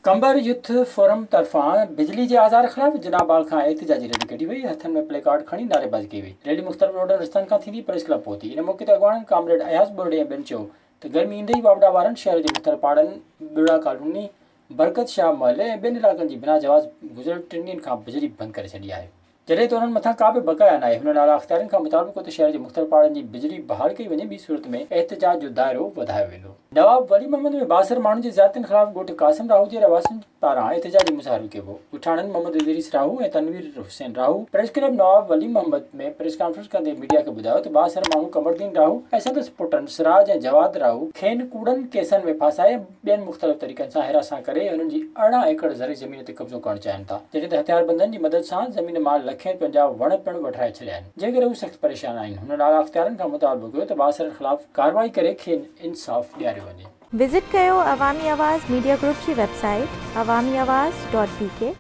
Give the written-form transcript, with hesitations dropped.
Qambar youth forum طرفان بجلي جي آزار خلاف جناح باغ کان احتجاجي ريلي ڪڍي وئي، هٿن ۾ پلي ڪارڊ کڻي نعريبازي ڪئي وئي. ريلي مختلف روڊن رستن کان ٿيندي پريس ڪلب پهتي. ان موقعي تي اڳواڻن ڪامريڊ اياز ٻرڙي ۽ ٻين چيو ته گرمي ايندي ئي واپڊا وارن شهر جي مختلف پاڙن، ٻرڙا ڪالوني، برڪت شاهه محلي ۽ ٻين علائقن جي بنا جواز گذريل ٽن ڏينهن کان بجلي بند ڪري ڇڏي آهي. جڏهن ته انهن مٿان ڪا به بقايا ناهي. هنن اعليٰ اختيارين کان مطالبو ڪيو ته شهر جي مختلف پاڙن جي بجلي بحال ڪئي وڃي ٻي صورت ۾ احتجاج جو دائرو وڌايو ويندو. نواب ولي محمد ۾ بااثر ماڻهن جي زيادتين خلاف ڳوٺ قاسم راهو جي رهواسين پاران احتجاجي مظاهرو ڪيو ويو. ڳوٺاڻن Muhammad Idris Rahu ۽ Tanveer Hussain Rahu press club Nawab Wali Muhammad ۾ press conference ڪندي ميڊيا کي ٻڌايو ته بااثر ماڻهو قمرالدين راهو ۽ سندس پٽن سراج ۽ جواد راهو کين ڪوڙن ڪيسن ۾ ڦاسائي ٻين مختلف طريقن سان هراسان ڪري هنن جي 18 ايڪڙ زرعي زمين تي قبضو ڪرڻ چاهين ٿا، جڏهن ته هٿياربندن جي مدد سان زمين مان لکين رپين جا وڻ پڻ وڍرائي ڇڏيا آهن، جنهن ڪري هو سخت پريشان آهن. هنن اعليٰ اختيارين کان مطالبو ڪيو ته بااثرن خلاف ڪارروائي ڪري کين انصاف ڏياريو وڃي. وزٽ ڪيو عوامي آواز ميڊيا گروپ جي website Awami Awaz dot B K.